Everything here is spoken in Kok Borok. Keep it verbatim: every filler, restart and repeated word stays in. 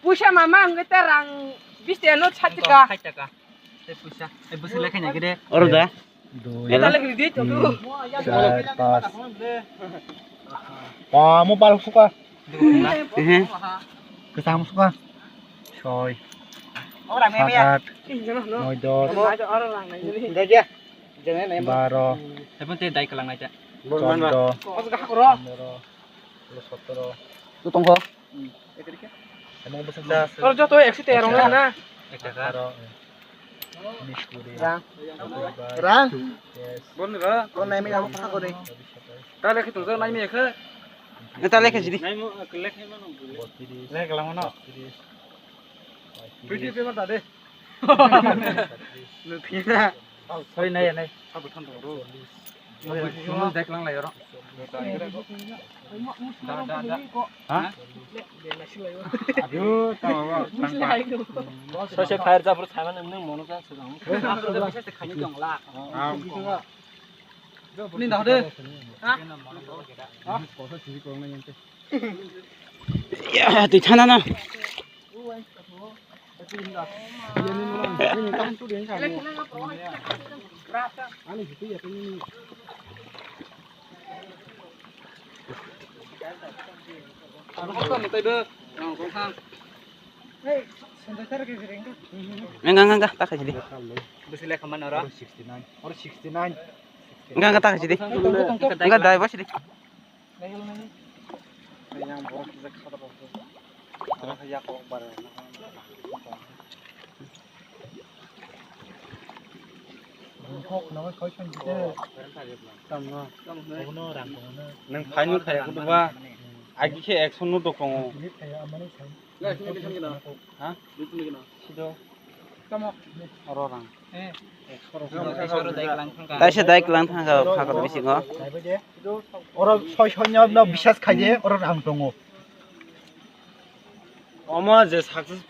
Puisa mama hwnkhe ta rang bis taka no sat taka. Sait taka. Tei puisa. Ei bwswk lekha ni gede. Oro da. Dui, Eta lekha di to. Tin, char, pas. Pamo pal suka. Ehe. Kwcham suka. Soi. Sat, at, noi, dos, baro, chordo, pondro, sotro, sotoro. Tu tongkho. Oro joto ekso tero wng na. Ek taka. Rang. Rang. Yes. Yes. Rang. Rang. Rang. Rang. Tale khe tongsa nai me khe. Tale khe jidi. Nai mo, lekha mano. Botris. Lekha langmano. Botris. Video payment da de. Nukina. Sorry, nai, nai. Sabo than dong, bro. Sabo dek lang lai oro. Da, da, da. Ha? Aduh, tama ba, tangpa. Sose fire jabr saimano nung mono ka sudang. Ni dah de. Ha? Ya, twi thana na. Enggak, enggak, enggak, tak aja deh. Besi lekha mana ora? Sixty nine. Ora sixty nine. Enggak, enggak, tak aja deh. Enggak, dai, bos deh. Nwng phaino phaiya khe ba? Agi khe action no dokongo. Ha? Sido. Oro rang. Taisa dai kwlang thangkha, phakhor bisingo. Oro soi soi no, no bisas khai de, oro rang tongo. Omo je successful